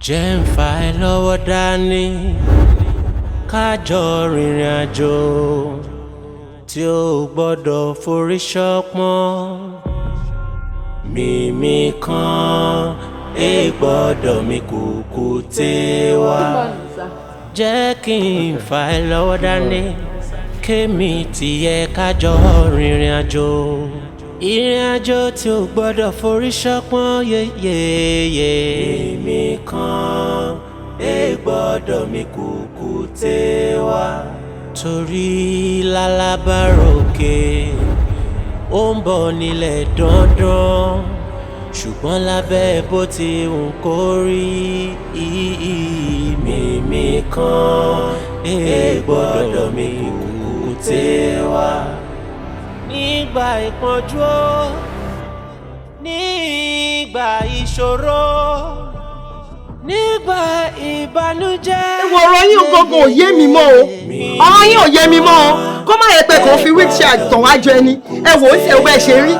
Jẹ́ ń fa ẹ lọ́wọ́ dání, kájọ rìnrìn àjò tí ó gbọ́dọ̀ forí ṣọpọ́n. Mímí kan ẹ gbọ́dọ̀ mi kúkú tẹ́ wá. Jẹ́ kí n fa ẹ lọ́wọ́ dání, kémi tìyẹ kájọ rìnrìn àjò. Ìrìn àjò tí ó gbọ́dọ̀ forí ṣọpọ́n yeyeye. Mímí kan ẹ gbọ́dọ̀ mi kúkú tẹ́ wá. Torí lálábàrókè ó ń bọ̀ nílẹ̀ dandan, ṣùgbọ́n lábẹ́ bó ti ń kó rí, mímí kan ẹ gbọ́dọ̀ mi kúkú tẹ́ wá. Nígbà ìpọ́njú ó, nígbà ìṣòro, nígbà ìbànújẹ́. Ewu ọ̀rọ̀ yín gangan ò yé mi mọ́ o, ọ̀rọ̀ yín ò yé mi mọ́ o. Kó má yẹ pé kò fi wheelchair tàn wá jẹ ni. Ẹ wò ó, ṣe bẹ́ẹ̀ ṣe rí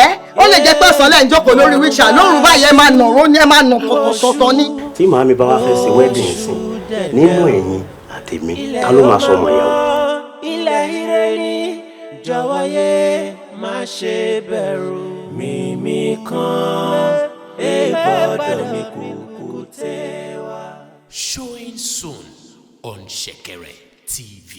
ẹ, ó lè jẹ́ pé ọ̀sán lẹ́yìn jókòó lórí wheelchair, lóru báyìí ẹ máa nàró ní, ẹ máa nà tọ̀tọ̀tọ̀ ní. Tí màámi bá wá fẹ́ ṣe wedding sí nínú ẹ̀yin àtèmi, ta ló máa sọ ọmọ ìyàwó? Ilẹ̀ ire ni, jọ̀wọ́ yé má ṣe bẹ̀rù. Mímí kan ẹ gbọ́dọ̀ mi kúkú tẹ́ wá. Showing soon on Shekere TV.